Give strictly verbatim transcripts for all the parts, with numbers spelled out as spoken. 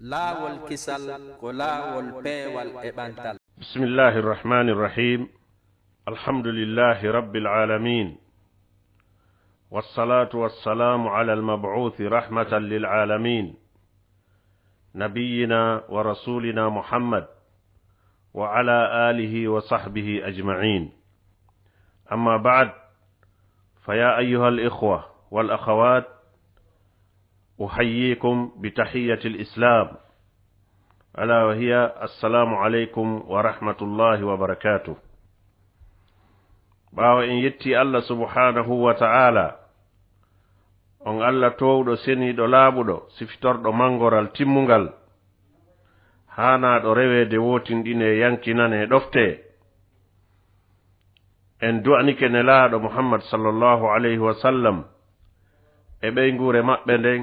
Laawol kisal ko laawol peewal e ɓantal. بسم الله الرحمن الرحيم. الحمد لله رب العالمين. والصلاة والسلام على المبعوث رحمة للعالمين. نبينا ورسولنا محمد وعلى آله وصحبه أجمعين. أما بعد، فيا أيها الإخوة والأخوات، أحييكم بتحية الإسلام، ألا وهي السلام عليكم ورحمة الله وبركاته. Ɓaawo en yetti Allah subhanahu wa ta'ala, on Allah toowɗo, seniiɗo, laaɓuɗo, sifitorɗo manngoral timmungal, haanaaɗo reweede, wootinɗinee, yankinanee, ɗoftee. En du'anike Nelaaɗo Muhammad sallallahu alayhi wa sallam e ɓeynguure maɓɓe nden,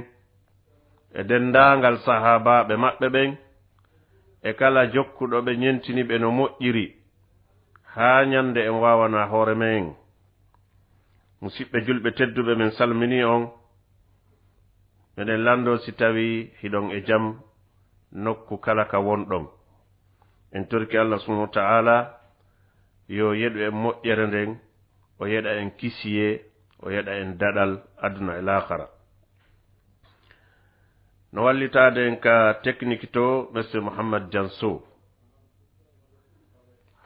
e denndaangal sahaabaaɓe maɓɓe ɓen, e kala jokkuɗo ɓe, ñentini ɓe no moƴƴiri, haa ñande en waawana hoore men. Musiɓɓe julɓe tedduɓe, men salminii on. Meɗen lanndoo si tawii hiɗon e jam nokku kala ka wonɗon. En torike Allah subhanahu wa ta'ala yo yeɗu en moƴƴere nden, o yeɗa en kisiyee, o yeɗa en daɗal aduna e laakara. No wallitaade en ka teknik to, Monsieur Mouhammad Dianso.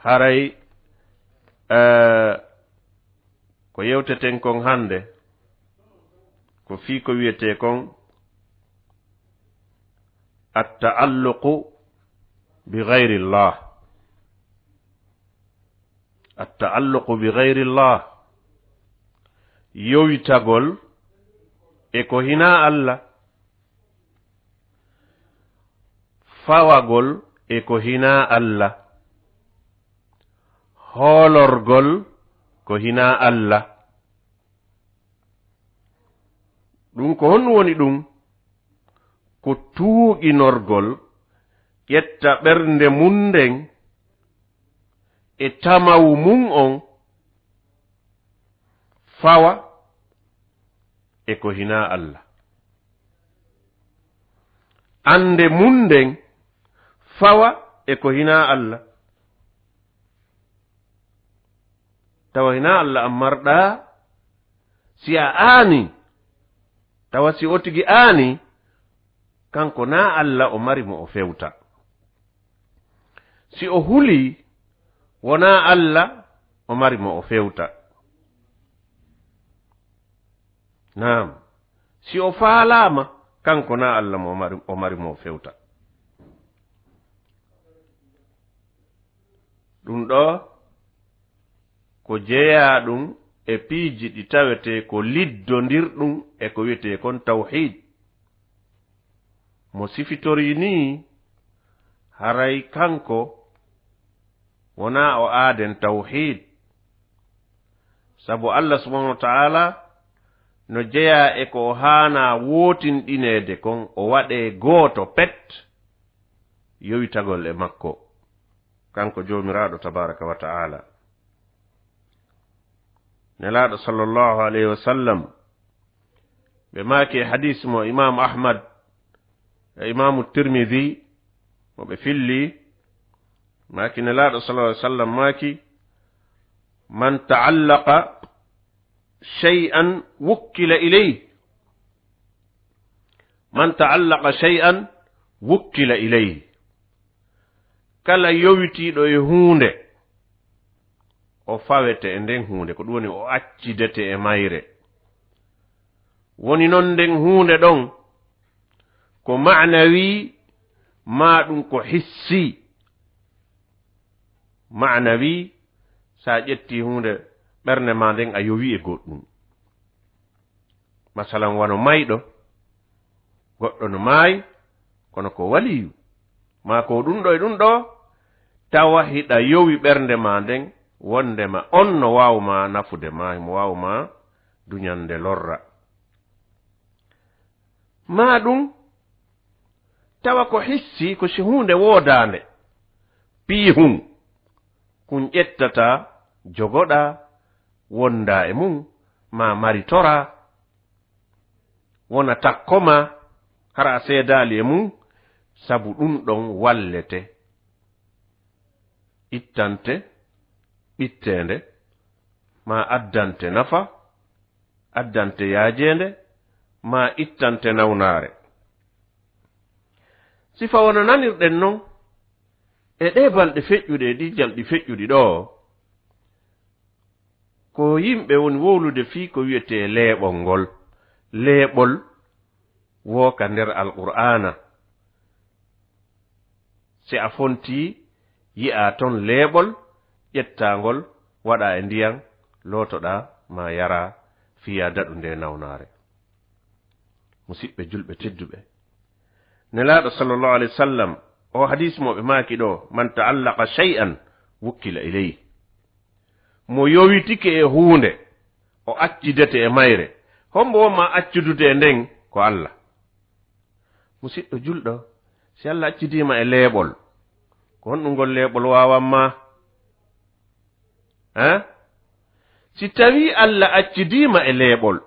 Haray, eh, ko yewteten kon hannde, ko fii ko wiyetee kon at-ta'alluqu bi ghayrillah. At-ta'alluqu bi ghayrillah. Yowitagol e ko hinaa Allah. Fawagol e ko hinaa Allah. Hoolorgol ko hinaa Allah. Ɗum ko honɗum woni ɗum? Ko tuuginorgol, ƴetta ɓernde mun nden e tamawu mun on, fawa e ko hinaa Allah. Annde mun nden fawa e ko hinaa Allah. Tawa hinaa Allah an marɗaa, si a aani, tawa si o tigi aani, kanko naa Allah o mari mo o fewta. Si o hulii, wonaa Allah o mari mo o fewta. Naam, si o faalaama, kanko naa Allah mo o mari, o mari mo o fewta. Ɗum ɗoo ko jeyaa ɗum e piiji ɗi tawetee ko liddondirɗum e ko wiyetee kon tawhiid. Mo sifitorii nii, haray kanko wonaa o aaden tawhiid. Sabu Allah subhanahu wa ta'ala no jeyaa e ko o haanaa wootinɗineede kon, o waɗee gooto pet, yowitagol e makko, kanko Joomiraaɗo tabaaraka wa ta'ala. Nelaaɗo sallallahu alayhi wa sallam, ɓe maaki e hadiis mo Imaamu Ahmad e Imaamu Tirmidi, mo ɓe filli, maaki Nelaaɗo sallallahu alayhi wa sallam maaki, "Man ta'allaqa shay'an wukkila ilayhi." "Man ta'allaqa shay'an wukkila ilayhi." Kala yowitiiɗo e huunde, o fawete e nden huunde, ko ɗum woni o accidete e mayre. Woni non nden huunde ɗon ko ma'nawi, maa ɗum ko hissi. Ma'nawi, sa ƴetti huunde ɓernde ma nden a yowi e goɗɗum. Masalan, wano mayɗo, goɗɗo no maayi, kono ko waliyu, maa ko ɗum ɗo e ɗum ɗo, tawa hiɗa yowi ɓernde ma nden, wondema on no waaw ma nafude ma, himo waaw ma duñande lorra. Maa ɗum, tawa ko hissi, ko si huunde woodaande, piihun, kun ƴettataa, jogoɗaa, wondaa e mun, maa maritoraa, wona takko maa, hara a seedaali e mun, Sabu ɗun ɗon wallete, ittante ɓitteende, maa addante nafa, addante yaajeende, maa ittante nawnaare. Sifa wano nanirɗen non, e ɗee balɗe feƴƴuɗe, e ɗii jalɗi feƴƴuɗi ɗoo, ko yimɓe woni wowlude fii ko wi'etee leeɓol ngol. Leeɓol woo ka nder Alqur'aana. Si a fontii, yi'aa ton leeɓol, ƴettaa ngol, waɗaa e ndiyan, lootoɗaa, maa yaraa, fii yaa daɗu ndee nawnaare. Musiɓɓe julɓe tedduɓe, Nelaaɗo sallallahu alayhi wa sallam, oo hadiis mo ɓe maaki ɗoo, "Man ta'allaqa shay'an wukkila ilayhi." Mo yowitike e huunde, o accidete e mayre. Hombo wonma accudude e nden? Ko Alla. Musiɗɗo julɗo, si Alla accidiima e leeɓol, ko honɗun ngol leeɓol waawan ma? Hein? Si tawii Alla accidiima e leeɓol,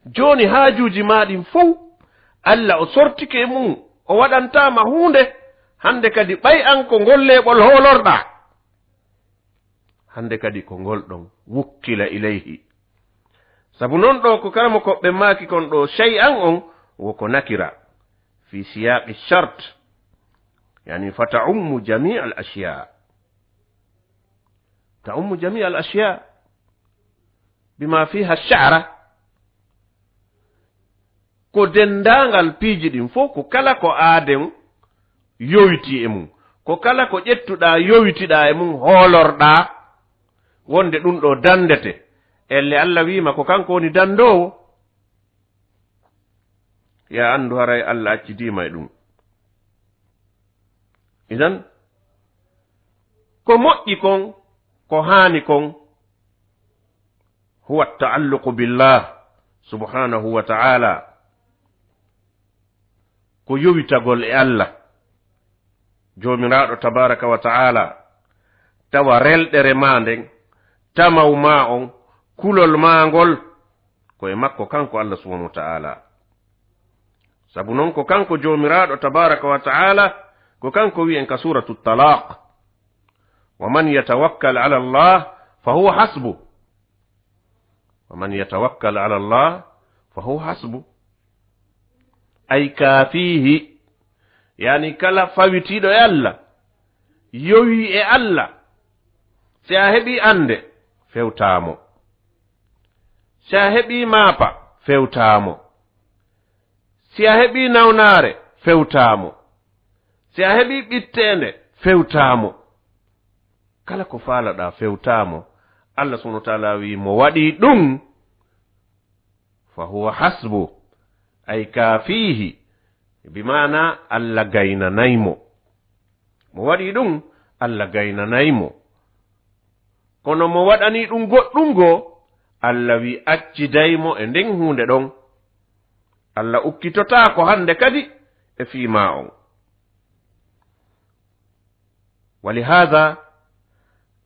jooni haajuuji maa ɗin fow, Alla o sortike e mun, o waɗantaa ma huunde, hande kadi ɓay an ko ngol leeɓol hoolorɗaa. Hande kadi ko ngol ɗon wukkila ilayhi. Sabu non ɗoo ko karamokooɓe maaki kon ɗoo shay'an on, wo ko nakira fi siyaqi shart, yani fa ta'ummu jami' al ashya. Ta'ummu jami' al ashya bima fiha sha'ra. Ko denndaangal piiji ɗin fof, ko kala ko aaden yowitii e mum, ko kala ko ƴettuɗaa yowitiɗaa e mum, hoolorɗaa wonde ɗum ɗoo danndete, ellee Alla wiima ko kanko woni danndoowo. Yaa anndu haray Alla accidiima e ɗum. Idan, ko moƴƴi kon, ko haani kon, huwa ta'alluqu billah subhanahu wa ta'ala, ko yowitagol e Alla, Joomiraaɗo tabaraka wa ta'ala, tawa relɗere maa nden, tamaw maa on, kulol maa ngol, ko e makko kanko Alla subhanahu wa ta'ala. Sabu non ko kanko Joomiraaɗo tabaraka wa ta'ala, ko kanko wi'en ka suuratu Talaq, "Wa man yatawakkal ala Allah fa huwa hasbu." "Wa man yatawakkal ala Allah fa huwa hasbu." Ay kaafiihi. Yani kala fawitiiɗo e Alla, yowii e Alla, si a heɓii annde, fewtaa mo. Si a heɓii maapa, fewtaa mo. Si a heɓii nawnaare, fewtaa mo. Si a heɓii ɓitteende, fewtaa mo. Kala ko faalaɗaa, fewtaa mo. Alla subhanahu wa ta'ala wi'i, mo waɗii ɗum, fa huwa hasbu, ay kaafiihi, bi maana Alla gaynanay mo. Mo waɗii ɗum, Alla gaynanay mo. Kono mo waɗanii ɗum goɗɗum goo, Alla wi'i acciday mo e nden huunde ɗon. Alla ukkitotaako hande kadi e fii maa on. ولهذا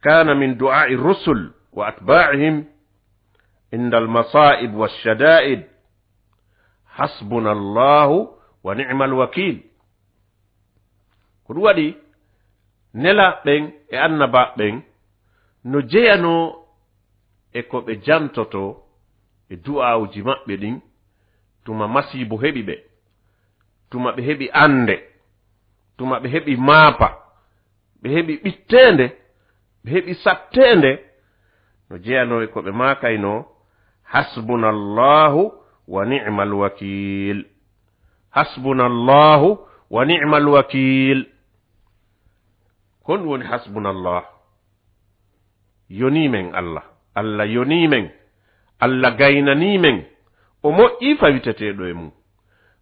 كان من دعاء الرسل وأتباعهم عند المصائب والشدائد: حسبنا الله ونعم الوكيل. Ko ɗum waɗi nelaaɓe ɓen e annabaaɓe ɓen no jeyanoo e ko ɓe jantotoo e du'aawuji maɓɓe ɗin, tuma masiibo heɓi ɓe, tuma ɓe heɓi annde, tuma ɓe heɓi maapa, ɓe heɓi ɓitteende, ɓe heɓi satteende, no jeyanoo e ko ɓe maakaynoo, "Hasbunallahu wa ni'mal wakiil. Hasbunallahu wa ni'mal wakiil." Ko honɗum woni hasbunallah? Yonii men Alla. Alla yonii men. Alla gaynanii men. O moƴƴii fawiteteeɗo e mum.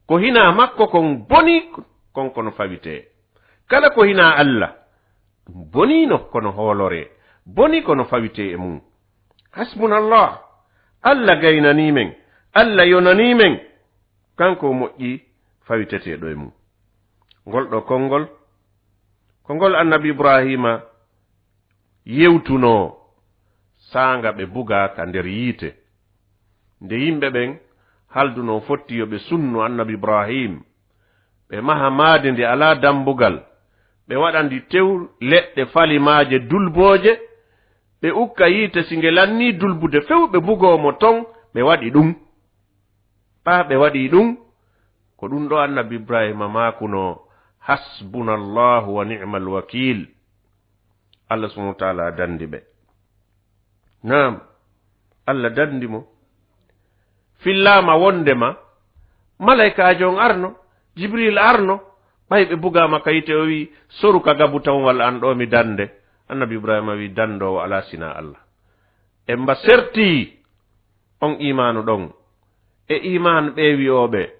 Ko hinaa makko kon bonii, kon kono fawitee. Kala ko hinaa Alla, ɗum bonii no kono hooloree. Bonii kono fawitee e mum. Hasbunallah. Alla gaynanii men. Alla yonanii men. Kanko o moƴƴii fawiteteeɗo e mum. Ngol ɗoo konngol, ko ngol Annabi Ibraahiima yewtunoo saanga ɓe bugaa ka nder yiite. Nde yimɓe ɓen haldunoo fotti yo ɓe sunnu Annabi Ibraahiim, Ɓe maha maadi ndi alaa dammbugal, ɓe waɗa ndi tew leɗɗe falimaaje dulbooje, ɓe ukka yiite, si nge lannii dulbude few, ɓe mbugoo mo ton, ɓe waɗi ɗum. Ɓaa ɓe waɗii ɗum, ko ɗum ɗoo Annabi Ibraahiima maakunoo, "Hasbunallaahu wa ni'mal wakiil." Allah subhaanahu wa ta'aalaa danndi ɓe. Naam, Allah danndi mo. Fillaama wonndema malaykaajo on arno, Jibriil arno, ɓay ɓe mbugaama ka yiite, o wi'i, "Soru ka gabuta on, walla an ɗoo mi dannde." Annabi Ibraahiima wi'i, "Danndoowo alaa sinaa Allah." Ɓe mba sertii on iimaanu ɗon e iimaan ɓee wi'ooɓe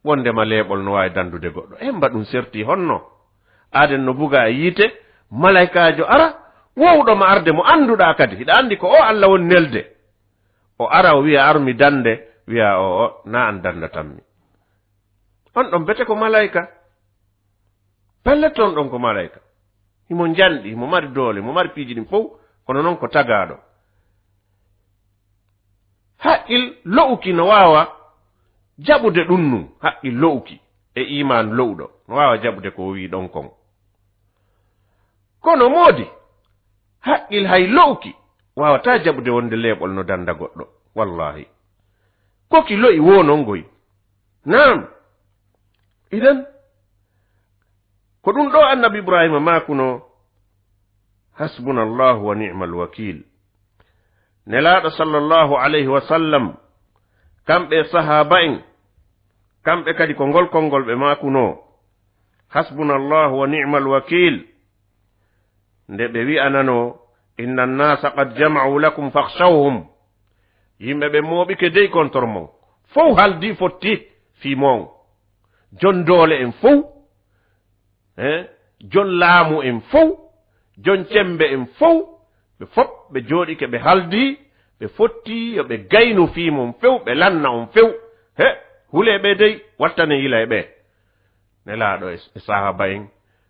wonndema leeɓol no waawi danndude goɗɗo. E mba ɗum sertii honno? Aaden no buga e yiite, malaykaajo ara, woowɗo ma arde mo annduɗaa kadi. Hiɗa anndi ko o Allah woni nelde. O ara, o wi'a, "Ar mi dannde," wi'a, "O, o, na an danndatammi." On ɗon bete ko malayka. Pellet, on ɗon ko malayka. Himo njanɗi, himo mari doole, himo mari piiji ɗin fow, kono non ko tagaaɗo. Haqqil lo'uki no waawa jaɓude ɗun nun, haqqil lo'uki e iimaan lo'uɗo no waawa jaɓude ko o wi'i ɗon kon. Kono moodi, haqqil hay lo'uki waawataa jaɓude wonde leeɓol no dannda goɗɗo. Wallaahi. Ko ki lo'i woo non goy. Naam. Idan, ko ɗum ɗoo Annabi Ibraahiima maakunoo, "Hasbunallaahu wa ni'mal wakiil." Nelaaɗo sallallaahu alayhi wa sallam, kamɓe e sahaaba en, kamɓe kadi ko ngol konngol ɓe maakunoo, "Hasbunallaahu wa ni'mal wakiil." Nde ɓe wi'ananoo, "Inna nnaasa qad jama'u lakum fakhshawhum." Yimɓe ɓe mooɓike dey contre mon. Fow haldi fotti fii mon. Jon doole en fow, eh, jon laamu en fow, jon cembe en fow, ɓe fop ɓe jooɗike, ɓe haldi, ɓe fotti yo ɓe gaynu fii mon few, ɓe lanna on few. He, hulee ɓe dey, wattane yila e ɓe. Nelaaɗo e, e sahaaba en,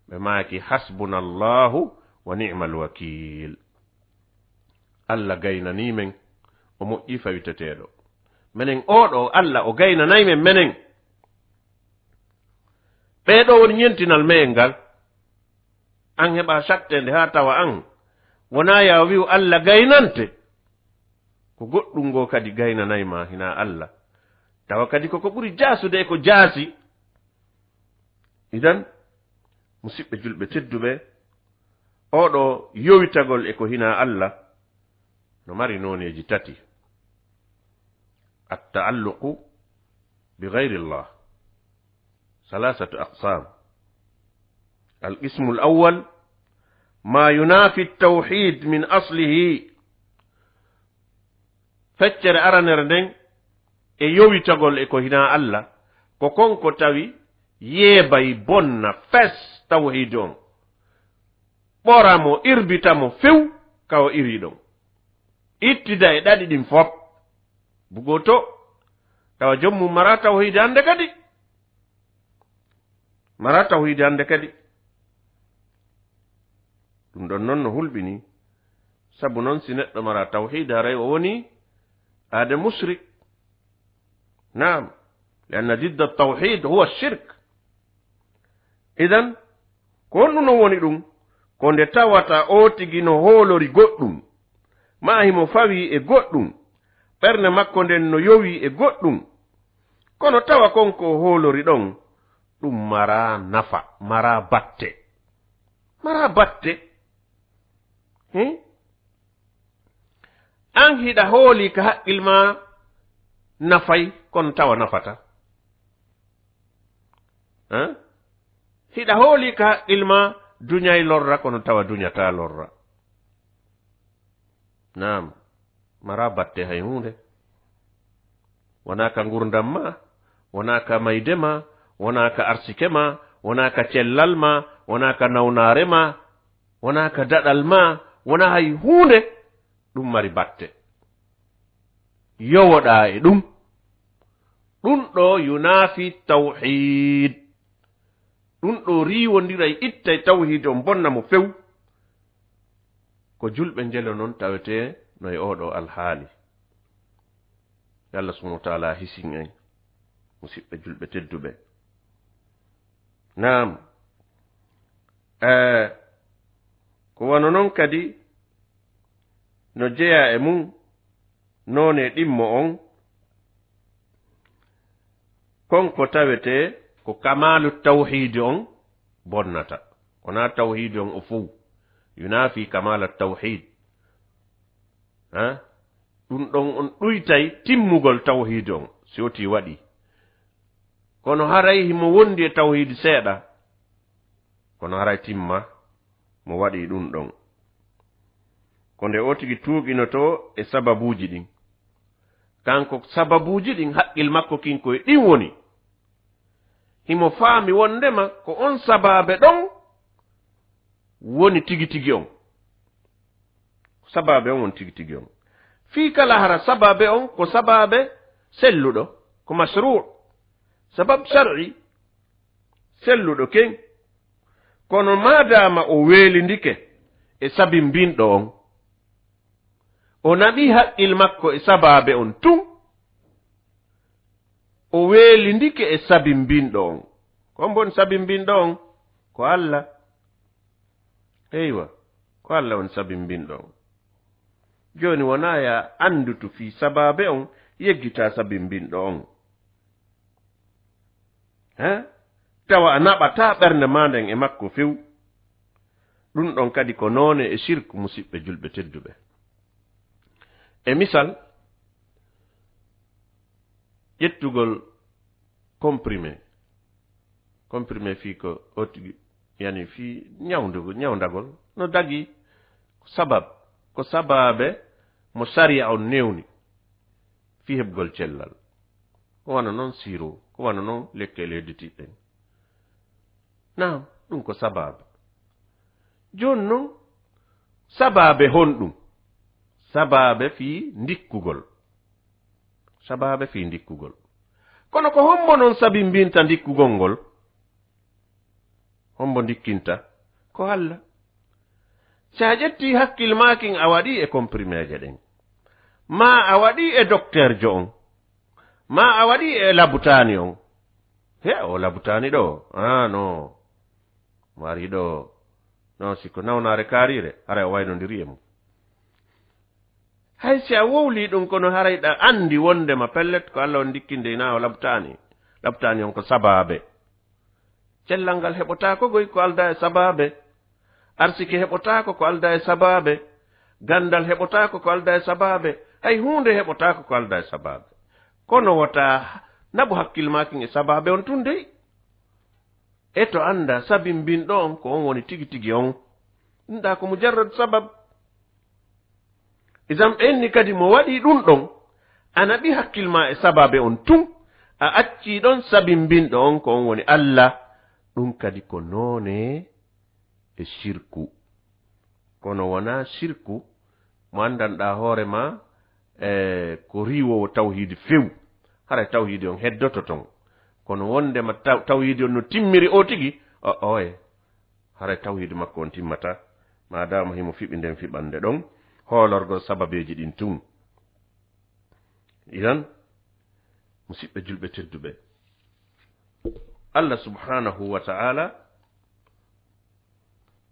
ɓe maaki, "Hasbunallaahu wa ni'mal wakiil." Allah gaynanii men, o moƴƴii fawiteteeɗo. Menen oo ɗoo, Allah o gaynanay men, menen. Ɓee ɗoo woni ñentinal me'en ngal. An heɓa satteende haa tawa an wonaa yaa wi'u Allah gaynante. Ko goɗɗum ngoo kadi gaynanay ma, hinaa Allah. Tawa kadi ko ko ɓuri jaasude e ko jaasi. Idan, musiɓɓe julɓe tedduɓe, oo ɗoo yowitagol e ko hinaa Allah no mari nooneeji tati. At-ta'alluqu bi ghayri Allah, salasatu aqsam. Al-qismu al-awwal, ma yunafi at-tawhid min aslihi. Feccere aranere nden e yowitagol e ko hinaa Allah, ko kon ko tawi yeebay bonna fes tawhiid on. Ɓora mo, irbita mo few ka o irii ɗon. Ittida e ɗaɗi ɗin fop. Bugo to, tawa jom mum maraa tawhiid hannde kadi. Maraa tawhiid hannde kadi. Ɗum ɗon non no hulɓinii. Sabu non si neɗɗo maraa tawhiid, haray o wonii aade musrik. Naam, li anna didda tawhiid huwa shirk. Idan, ko honɗum non woni ɗum? Ko nde tawata oo tigi no hoolori goɗɗum, maa himo fawii e goɗɗum, ɓernde makko nden no yowii e goɗɗum, kono tawa kon ko o hoolori ɗon, ɗum maraa nafa, maraa batte. Maraa batte. Hin? An hiɗa hooli ka haqqil maa nafay, kono tawa nafata. Hin? Hiɗa hooli ka haqqil maa duñay lorra, kono tawa duñataa lorra. Naam, maraa batte hay huunde. Wonaa ka ngurndam maa, wonaa ka mayde maa, wonaa ka arsike maa, wonaa ka cellal maa, wonaa ka nawnaare maa, wonaa ka daɗal maa, wonaa hay huunde ɗum mari batte. Yowoɗaa e ɗum. Ɗum ɗoo yunaafi tawhiid. Ɗum ɗoo riiwondiray, ittay tawhiid on, bonna mo few. Ko julɓe njelo non tawetee no e oo ɗoo alhaali. Yo Allah subhanahu wa taala hisin en, musiɓɓe julɓe tedduɓe. Naam. Eh, ko wano non kadi no jeyaa e mum noone ɗimmo on, kon ko tawetee ko kamaalu tawhiidi on bonnata. Ko naa tawhiidi on o fow. Yunaafi kamaala tawhiid. Ha? Ɗum ɗon on ɗuytay timmugol tawhiidi on, si wotii waɗi. Kono haray himo wondi e tawhiidi seeɗa. Kono haray timma mo waɗi ɗum ɗon. Ko nde o tigi tuuginotoo e sababuuji ɗin. Kanko sababuuji ɗin, haqqil makko kin koye ɗin woni. Himo faami wondema ko on sabaabe ɗon woni tigi tigi on. Sabaabe on woni tigi tigi on. Fii kala hara sabaabe on ko sabaabe selluɗo, ko masruu, sabab shar'i selluɗo ken. Kono maadaama o weelindike e sabimbinɗo on, o naɓi haqqil makko e sabaabe on tun, o weelindike e sabimbinɗo on. Ko on woni sabimbinɗo on? Ko Alla. Eywa, ko Alla woni sabimbinɗo on. Jooni wonaa ya anndutu fii sabaabe on, yeggitaa sabimbinɗo on. He? Tawa a naɓataa ɓernde maa nden e makko few. Ɗum ɗon kadi ko noone e sirku, musiɓɓe julɓe tedduɓe. E misal, ƴettugol comprimé. Comprimé fii ko o tigi, yani fii ñawndugol, ñawndagol. No dagi ko sabab, ko sabaabe mo sariya on newni fii heɓgol cellal. Ko wano non siro, ko wano non lekkele hedditiiɗe ɗen. Naam, ɗum ko sabaabe. Jooni non, sabaabe honɗum? Sabaabe fii ndikkugol. Sabaabe fii ndikkugol. Kono ko hombo non sabimbinta ndikkugol ngol? Hombo ndikkinta? Ko Alla. Si a ƴetti hakkil maa kin a waɗi e komprimeeje ɗen, maa a waɗi e dokteerjo on, maa a waɗi e labutaani on. He, o labutaani ɗo? Ah, no. Mo ari ɗo, no, si ko nawnaare kaariire, haray o waynondiri e mum. Hay si a wowlii ɗum, kono haray ɗa anndi wondema pellet ko Alla on ndikkinde, ina o labtaani. Labtaani on ko sabaabe. Cellal ngal heɓotaako goy ko aldaa e sabaabe. Arsike heɓotaako ko aldaa e sabaabe. Ganndal heɓotaako ko aldaa e sabaabe. Hay huunde heɓotaako ko aldaa e sabaabe. Kono wota naɓu hakkil maa kin e sabaabe on tun dey. E to annda sabimbinɗo on ko on woni tigi tigi on. Ɗum ɗa ko mujarrad sabab. Idan ɓe inni kadi mo waɗi ɗum ɗon, a naɓi hakkil ma e sababe on tun, a acci ɗon sabimbinɗo on ko on woni Alla. Ɗum kadi ko noone e shirku. Kono wonaa shirku mo anndanɗaa hoore ma, e, ko riiwoowo tawhiidi few. Haray tawhiidi on heddoto ton. Kono wondema taw-, tawhiidi on no timmiri o tigi, o, oye. Haray tawhiidi makko on timmataa, maadaama himo fiɓi nden fiɓannde ɗon, hoolorgol sababeeji ɗin tun. Idan, musiɓɓe julɓe tedduɓe, Allah subhanahu wa ta'ala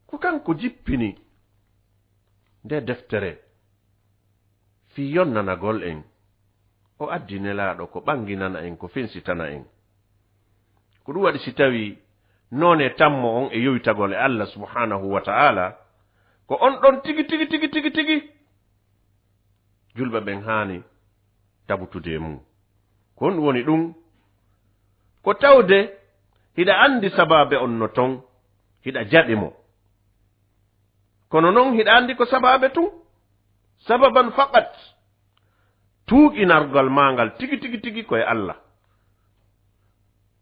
ko kanko jippini nde deftere fii yonnanagol en. O addi Nelaaɗo ko ɓanginana en, ko fensitana en. Ko ɗum waɗi si tawii noone tammo on e yowitagol e Allah subhanahu wa ta'ala, ko on ɗon tigi, tigi, tigi, tigi, tigi, julɓe ɓen haani tabutude e mum. Ko honɗum woni ɗum? Ko tawde hiɗa anndi sabaabe on no ton, hiɗa jaɓi mo. Kono non hiɗa anndi ko sabaabe tun, sababan faqat. Tuuginargal maa ngal tigi, tigi, tigi ko e Allah.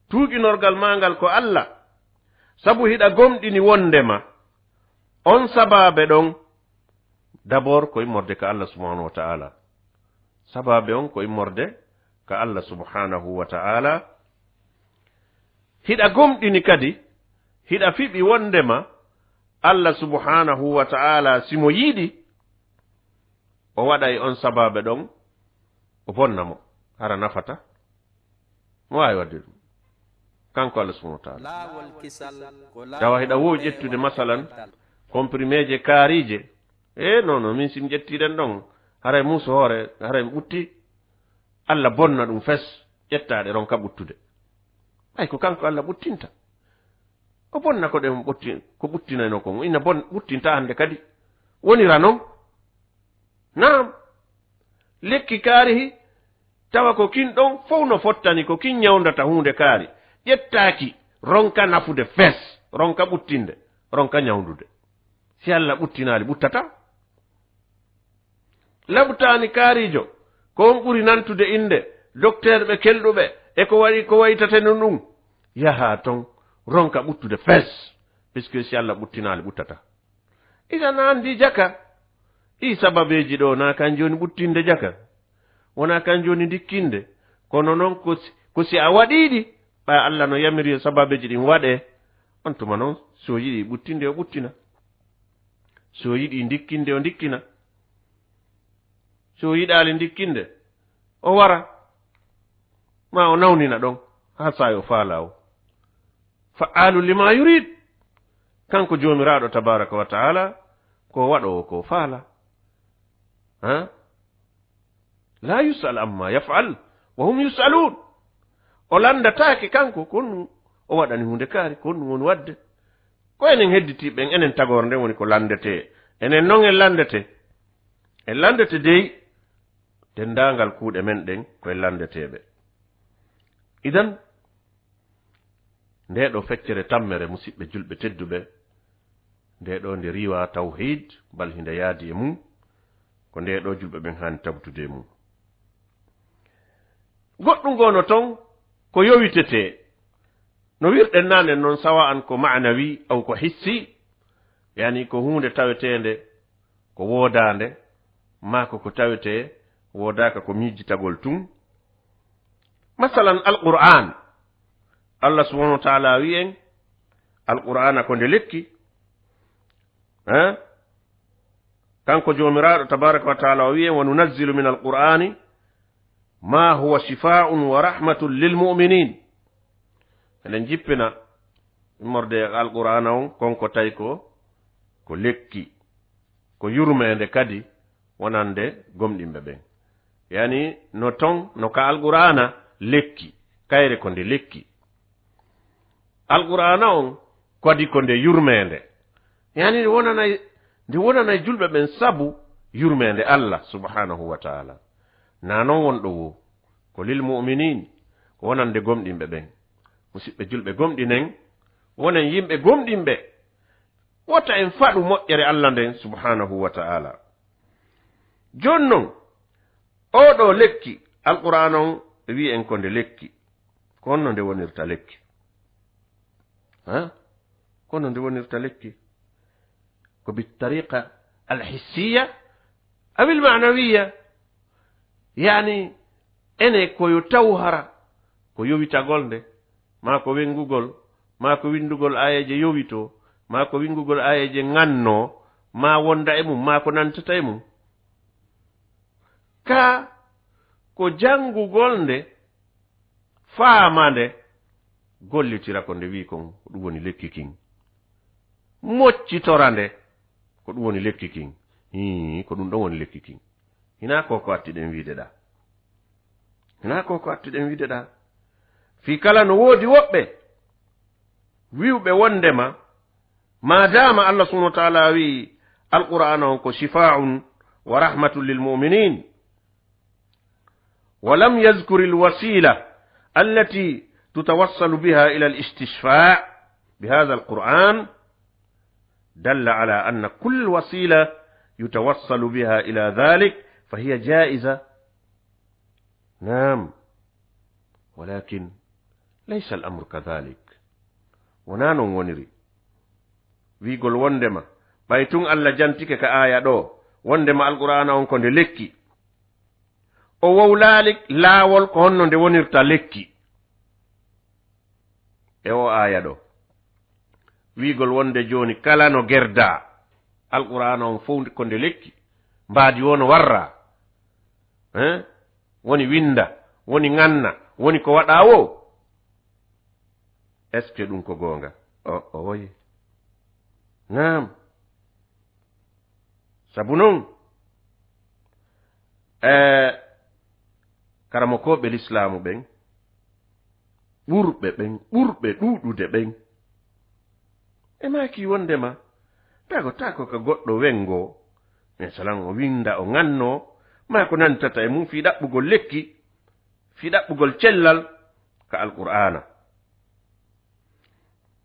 Tuuginorgal maa ngal ko Allah, sabu hiɗa gomɗini wondema on sabaabe ɗon, d'abord ko immorde ka Allah subhanahu wa ta'ala. Sabaabe on ko immorde ka Allah subhanahu wa ta'ala. Hiɗa gomɗini kadi, hiɗa fiɓi wondema Allah subhanahu wa ta'ala, si mo yiɗi, o waɗay on sabaabe ɗon, o bonna mo. Hara nafata? Mo waawi waɗde ɗum. Kanko Allah subhanahu wa taala. Laawol kisal ko laawol. Tawa hiɗa woowi ƴettude, masalan, komprimeeje kaariije. E non, non, min si mi ƴettii ɗen ɗon, haray muuso hoore, haray mi ɓuttii. Allah bonna ɗum fes, ƴettaa ɗe ronka ɓuttude. Ɓay ko kanko Allah ɓuttinta. O bonna ko ɗen ɓutti-, ko ɓuttinayno kon. Ina bon-, ɓuttinta hannde kadi. Wonira non. Naam. Lekki kaarihi, tawa ko kin ɗon fow no fottani, ko kin ñawndata huunde kaari. Ƴettaaki, ronka nafude fes, ronka ɓuttinde, ronka ñawndude. Si Allah ɓuttinaali, ɓuttata. Laɓtaani kaariijo, ko on ɓuri nantude innde, dokteerɓe kelɗuɓe, e ko wayi, ko waytata no ɗum. Yaha ton, ronka ɓuttude fes, puisque si Allah ɓuttinaali, ɓuttata. Idan a anndi jaka. Ɗii sababeeji ɗoo, na kan jooni ɓuttinde jaka. Wona kan jooni ndikkinde. Kono non ko si, ko si a waɗii ɗi, ɓay Allah no yamiri yo sababeeji ɗin waɗee. On tuma non, si o yiɗi ɓuttinde, o ɓuttina. Si o yiɗi ndikkinde, o ndikkina. Si o yiɗaali ndikkinde, o wara. Ma o nawnina ɗon, haa saa'i o faalaa o. Fa'aalu lima yurid. Kanko Joomiraaɗo tabaaraka wa ta'ala, ko waɗoowo ko faala. Ha? La yus'al amma yaf'al, wa hum yus'alun. O lanndataake kanko, ko honɗum o waɗani huunde kaari, ko honɗum woni waɗde. Ko enen hedditiiɓe ɓen, enen tagoore nden woni ko lanndetee. Enen non en lanndetee. En lanndete dey, denndaangal kuuɗe men ɗen, ko en lanndeteeɓe. Idan, ndee ɗoo feccere tammere, musiɓɓe julɓe tedduɓe, ndee ɗoo nde riiwa tawhiid, bal hinde yaadi e mum, ko ndee ɗoo julɓe ɓen haani tabtude e mum. Goɗɗum goo no ton ko yowitetee, no wirɗen naane non, sawa'an ko ma'nawi aw ko hissi, yani ko huunde taweteende ko woodaande, maa ko ko tawetee woodaaka ko miijitagol tun. Masalan, Alqur'aan, Allah subhanahu wa ta'ala wi'i en, Alqur'aana ko nde lekki, eh? Kanko Joomiraaɗo tabaaraka wa ta'ala o wi'i en, "Wa nunazzilu min alqur'aani ma huwa shifaa'un wa rahmatun lil mu'minin." Eɗen jippina immorde e Alqur'aana on, kon ko tawi ko, ko lekki, ko yurmeende kadi wonande gomɗinɓe ɓen. Yani no ton, no ka Alqur'aana lekki, kayre ko nde lekki. Alqur'aana on kadi ko nde yurmeende. Yani nde wonanay, nde wonanay julɓe ɓen sabu yurmeende Allah subhanahu wa ta'ala. Na non won ɗo wo, ko lil mu'minin, ko wonande gomɗinɓe ɓen. Musiɓɓe julɓe gomɗinen, wonen yimɓe gomɗinɓe. Wota en faɗu moƴƴere Allah nden subhanahu wa ta'ala. Jooni non, oo ɗoo lekki, Alqur'aana on e wi'i en ko nde lekki. Ko honno nde wonirta lekki? Ha? Ko honno nde wonirta lekki? Ko bi tariqa al hissiya aw al ma'nawiya? Yani, ene ko yo taw hara ko yowitagol nde, maa ko wenngugol, maa ko winndugol aayeeje yowitoo, maa ko winngugol aayeeje ŋannoo, maa wonda e mum, maa ko nantata e mum. Kaa ko janngugol nde, faama nde, gollitira ko nde wi'i kon, ko ɗum woni lekki kin. Moccitora nde, ko ɗum woni lekki kin. Hii, ko ɗum ɗon woni lekki kin. Hinaa ko ko attiɗen wiide ɗaa. Hinaa ko ko attiɗen wiide ɗaa. Fii kala no woodi woɓɓe wi'uɓe wondema, maadaama Allah subhanahu wa ta'ala wi'i Alqur'aana on ko shifaa'un wa rahmatun lil mu'minin, wa lam yazkur al wasila allati tutawassalu biha ila al istishfa' bi hadha al Qur'an, dalla ala anna kull wasila yutawassalu biha ila dhalik fa hiya ja'iza. Naam. Walakin laysa al amru kadhalik. Wonaa non woniri. Wi'ugol wondema, ɓay tun Allah jantike ka aaya ɗoo, wondema Alqur'aana on ko nde lekki. O wowlaali laawol ko honno nde wonirta lekki. E oo aaya ɗoo. Wi'ugol wonde jooni kala no gerdaa, Alqur'aana on fow ko nde lekki, mbaadi woo no warraa. Hein? Woni winnda, woni ŋanna, woni ko waɗaa woo. Est-ce que ɗum ko goonga? O, o woyi. Naam. Sabu noon, e, karamokooɓe lislaamu ɓen, ɓurɓe ɓen, ɓurɓe ɗuuɗude ɓen, ɓe maaki wondema, tago, tago ka goɗɗo wengo, masalan, o winda, o ŋanno, maa ko nantata e mum fii ɗaɓɓugol lekki, fii ɗaɓɓugol cellal ka Alqur'aana.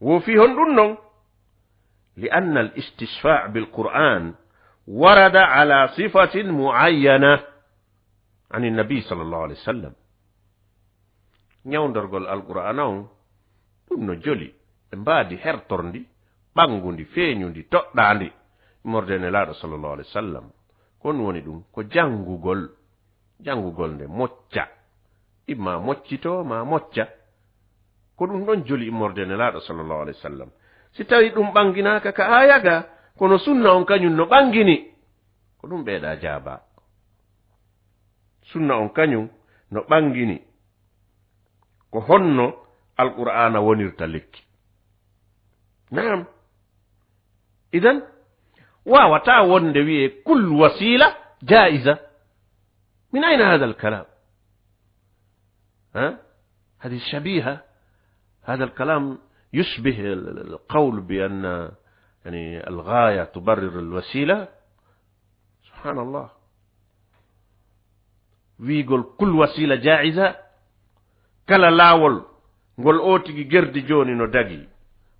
Wo fii honɗum non? لأن الاستشفاء بالقرآن ورد على صفة معينة عن النبي صلى الله عليه وسلم. Ñawndorgol Alqur'aana on, ɗum no joli e mbaadi hertorndi, ɓanngundi, feeñundi, toɗɗaandi, immorde e Nelaaɗo sallallahu alayhi wa sallam. Ko honɗum woni ɗum? Ko janngugol. Janngugol nde mocca. Imma moccito, ma mocca. Ko ɗum ɗon joli immorde e Nelaaɗo sallallahu alayhi wa sallam. Si tawi ɗum ɓannginaaka ka aaya ga, kono sunna on kañum no ɓanngini, ko ɗum ɓeyɗa jaaba. Sunna on kañum no ɓanngini ko honno Alqur'aana wonirta lekki. Naam. Idan, waawataa wonde wi'ee kul wasiila jaa'iza. Min ayna haadal kalaam? Ha? هذه شبيهة. هذا الكلام يشبه ال-، ال-، القول بأن، يعني، الغاية تبرر الوسيلة. Subhaanallah. Wiigol kul wasiila jaa'iza, kala laawol ngol oo tigi gerdi jooni no dagi,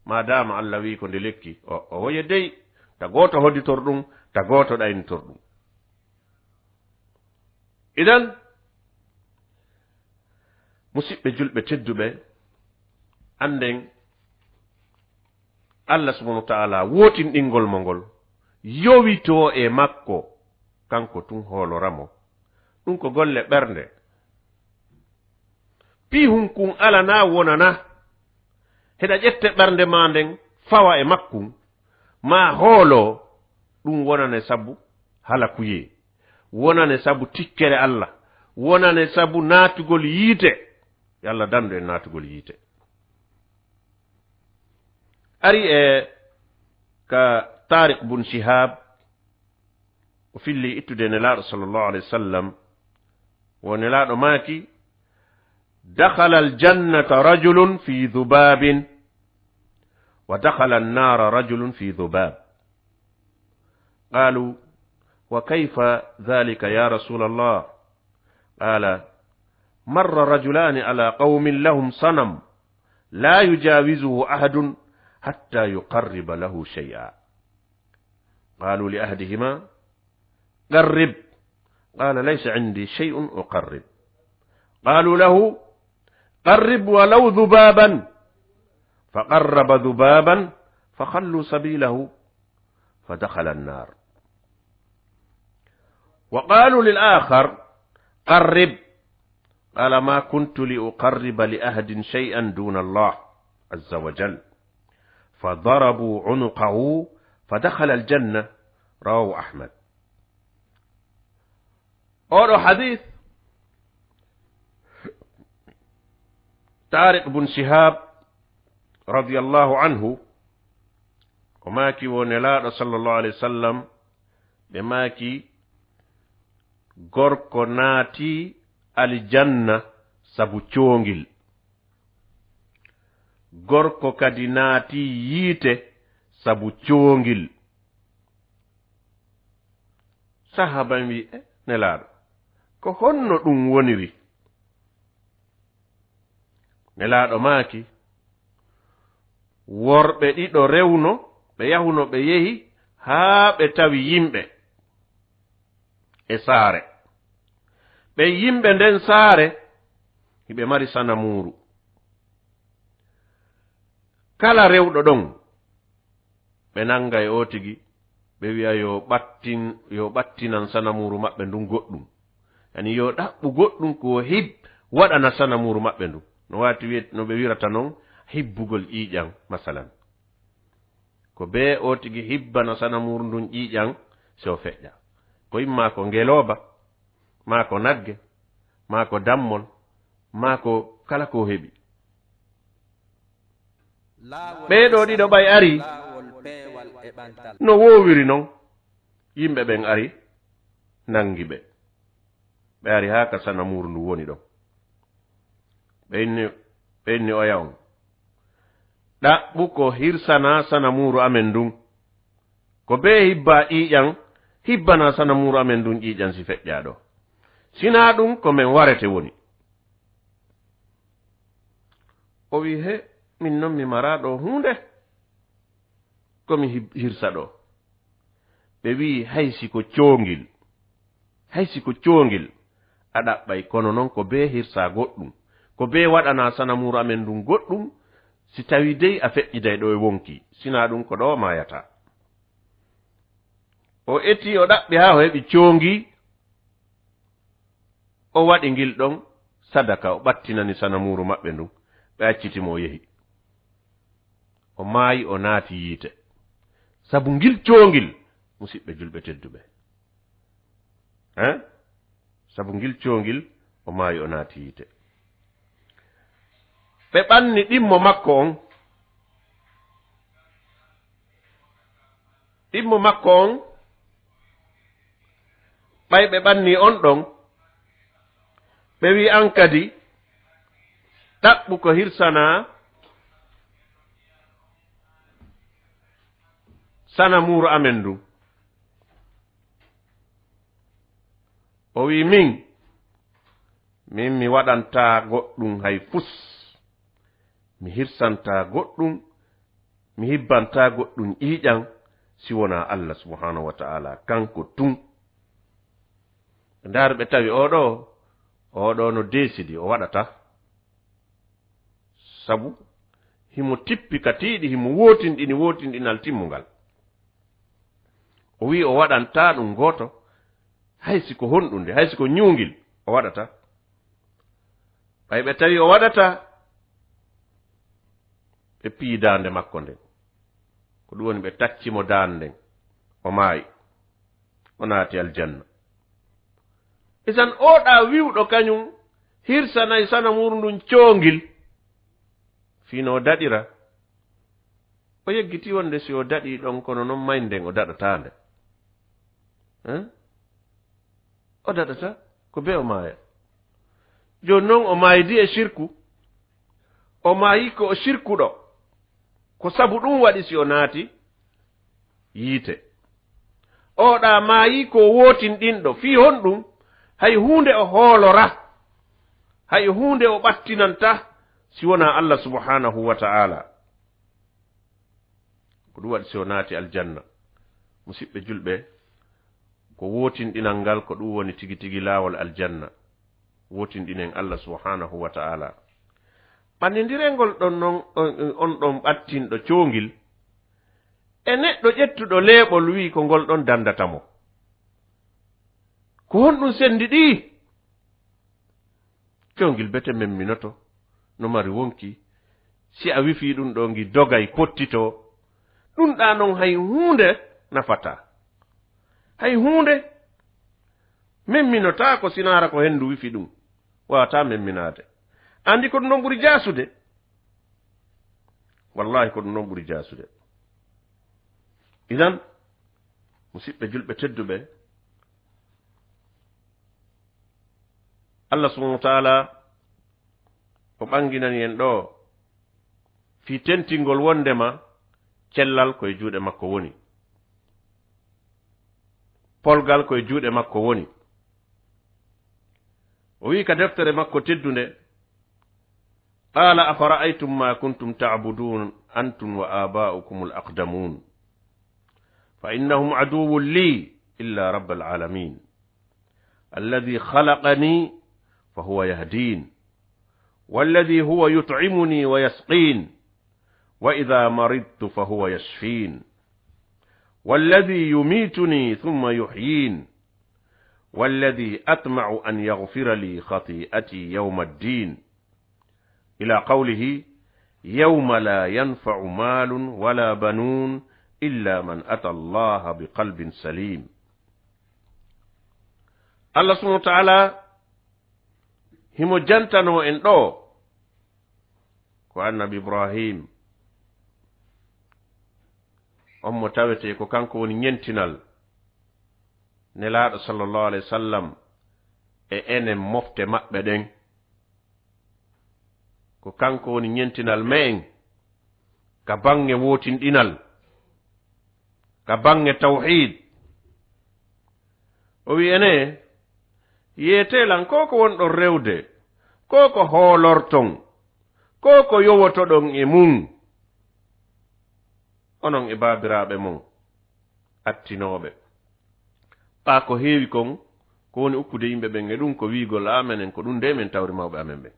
maadaama Alla wii ko nde lekki, o, o woye dey, ta gooto hoditor ɗum, ta gooto ɗaynitor ɗum. Idan, musiɓɓe julɓe tedduɓe, annden Alla subhaanahu wa ta'aala wootinɗingol mo ngol, yowitoo e makko, kanko tun hoolora mo. Ɗum ko golle ɓernde. Piihun kun alanaa wonana. Heɗa ƴette ɓernde maa nden fawa e makkun, maa hooloo, ɗum wonane sabu halakuyee, wonane sabu tikkere Alla, wonane sabu naatugol yiite. Yo Alla dandu en naatugol yiite. Ari e ka Tariq bun Shihab, o filli ittude Nelaaɗo sallallahu alayhi wa sallam, wo Nelaaɗo maaki, دخل الجنة رجل في ذباب، ودخل النار رجل في ذباب. قالوا: وكيف ذلك يا رسول الله؟ قال: مر رجلان على قوم لهم صنم لا يجاوزه أحد حتى يقرب له شيئا. قالوا لأحدهما: قرب. قال: ليس عندي شيء أقرب. قالوا له: قرب ولو ذبابا. فقرب ذبابا فخلوا سبيله فدخل النار. وقالوا للآخر: قرب. قال: ما كنت لأقرب لأحد شيئا دون الله عز وجل. فضربوا عنقه فدخل الجنة. رواه أحمد. Oɗo hadith, Tariq bun Shihab radiyallahu anhu, o maaki wo Nelaaɗo sallallahu alayhi wa sallam, ɓe maaki, gorko naati aljanna sabu coongil. Gorko kadi naati yiite sabu coongil. Sahaaba en wi'i, "E, Nelaaɗo, ko honno ɗum woniri?" Nelaaɗo maaki, "Worɓe ɗiɗo rewno, ɓe yahuno, ɓe yehi haa ɓe tawi yimɓe e saare. Ɓen yimɓe nden saare, hiɓe mari sanamuuru. Kala rewɗo ɗon, ɓe nanga e oo tigi, ɓe wi'a yo ɓattin, yo ɓattinan sanamuuru maɓɓe ndun goɗɗum. Yani yo ɗaɓɓu goɗɗum ko hib waɗana sanamuuru maɓɓe ndun." No waati wi'e, no ɓe wi'irata non, hibbugol ƴiiƴan, masalan. Ko bee oo tigi hibbana sanamuuru ndun ƴiiƴan, si o feƴƴa. Ko imma ko ngelooba, maa ko nagge, maa ko dammol, maa ko kala ko o heɓi. Ɓee ɗoo ɗiɗo ɓay ari no woowiri non. Yimɓe ɓen ari, nanngi ɓe. Ɓe ari haa ka sanamuuru ndu woni ɗon. Ɓe inni, ɓe inni oya on, ɗaɓɓu ko hirsanaa sanamuuru amen ndun. Ko bee hibbaa ƴiiƴan, hibbanaa sanamuuru amen ndun ƴiiƴan si feƴƴaa ɗoo. Si naa ɗun, ko men warete woni. O wi'i, he, min non mi maraa ɗoo huunde. Ko mi hib-, hirsa ɗoo. Ɓe wi'i, hay si ko coongil, hay si ko coongil, a ɗaɓɓay, kono non ko bee hirsaa goɗɗun, ko bee waɗanaa sanamuuru amen ndun goɗɗun, si tawii dey a feƴƴiday ɗoo e wonkii, si naa ɗun ko ɗoo maayataa. O etii, o ɗaɓɓi haa o heɓi coongi, o waɗi ngil ɗon sadaka, o ɓattinani sanamuuru maɓɓe ndun, ɓe acciti mo, o yehi. O maayi, o naati yiite. Sabu ngil coongil, musiɓɓe julɓe tedduɓe. Hein? Sabu ngil coongil, o maayi, o naati yiite. Ɓe ɓanni ɗimmo makko on. Ɗimmo makko on, ɓay ɓe ɓanni on ɗon, ɓe wi'i, an kadi, ɗaɓɓu ko hirsanaa sanamuuru amen ndun. O wi'i, min, min mi waɗantaa goɗɗun hay fus. Mi hirsantaa goɗɗun, mi hibbantaa goɗɗun ƴiiƴan si wonaa Allah subhanahu wa ta'ala, kanko tun. Ndaar ɓe tawi oo ɗoo, oo ɗoo no deesidi, o waɗataa. Sabu himo tippi ka tiiɗi, himo wootinɗini wootinɗinal timmungal. O wi'i o waɗantaa ɗun gooto, hay si ko honɗun de, hay si ko ñuungil, o waɗataa. Ɓay ɓe tawi o waɗataa, ɓe piyi daande makko nden. Ko ɗun woni ɓe tacci mo daande nden. O maayi. O naati aljanna. Isan oo ɗaa wi'uɗo kañun hirsanay sanamuuru ndun coongil. Fii no o daɗira. O yeggitii wonde si o daɗii ɗon, kono non mayde nden o daɗataa nde. Hein? O daɗataa, ko bee o maaya. Jooni non o maaydi e sirku. O maayi ko o sirkuɗo. Ko sabu ɗun waɗi si o naati yiite. Oo ɗaa maayi ko wootinɗinɗo. Fii honɗun? Hay huunde o hoolora. Hay huunde o ɓattinanta si wonaa Allah subhanahu wa ta'ala. Ko ɗun waɗi si o naati aljanna. Musiɓɓe julɓe, ko wootinɗinal ngal, ko ɗun woni tigi tigi laawol aljanna. Wootinɗinen Allah subhanahu wa ta'ala. Ɓannindirengol ɗon non, on, on ɗon ɓattinɗo coongil, e neɗɗo ƴettuɗo leeɓol wi'i ko ngol ɗon dandata mo. Ko honɗun senndi ɗii? Coongil bete memminoto, no mari wonki. Si a wifii ɗun ɗoo, ngi dogay, pottitoo. Ɗun ɗaa non hay huunde nafataa. Hay huunde memminotaako, sinaara ko henndu wifi ɗun. Waawataa memminaade. Anndi ko ɗun ɗon ɓuri jaasude? Wallaahi, ko ɗun ɗon ɓuri jaasude. Idan, musiɓɓe julɓe tedduɓe, Allah subhanahu wa ta'ala o ɓanginani en ɗoo fii tentingol wondema cellal ko e juuɗe makko woni. Polgal ko e juuɗe makko woni. O wi'i ka deftere makko teddunde, قال أفرأيتم ما كنتم تعبدون أنتم وآباؤكم الأقدمون فإنهم عدو لي إلا رب العالمين الذي خلقني فهو يهدين والذي هو يطعمني ويسقين وإذا مرضت فهو يشفين والذي يميتني ثم يحيين والذي أطمع أن يغفر لي خطيئتي يوم الدين إلى قوله يوم لا ينفع مال ولا بنون إلا من أتى الله بقلب سليم. Allah subhanahu wa ta'ala himo jantanoo en ɗoo ko annabi Ibrahim, On mo tawetee ko kanko woni ñentinal Nelaaɗo sallallahu alayhi wa sallam e enen mofte maɓɓe ɗen. Ko kanko woni ñentinal me'en ka baŋŋe wootinɗinal, ka baŋŋe tawhiid. O wi'i enen, yeetee lan ko ko wonɗon rewde, ko ko hoolorton, ko ko yowotoɗon e mun. Onon e baabiraaɓe mon attinooɓe. Ɓaa ko heewi kon, ko woni ukkude yimɓe ɓen e ɗum, ko wi'ugol, "A menen, ko ɗum de men tawri mawɓe amen ɓen."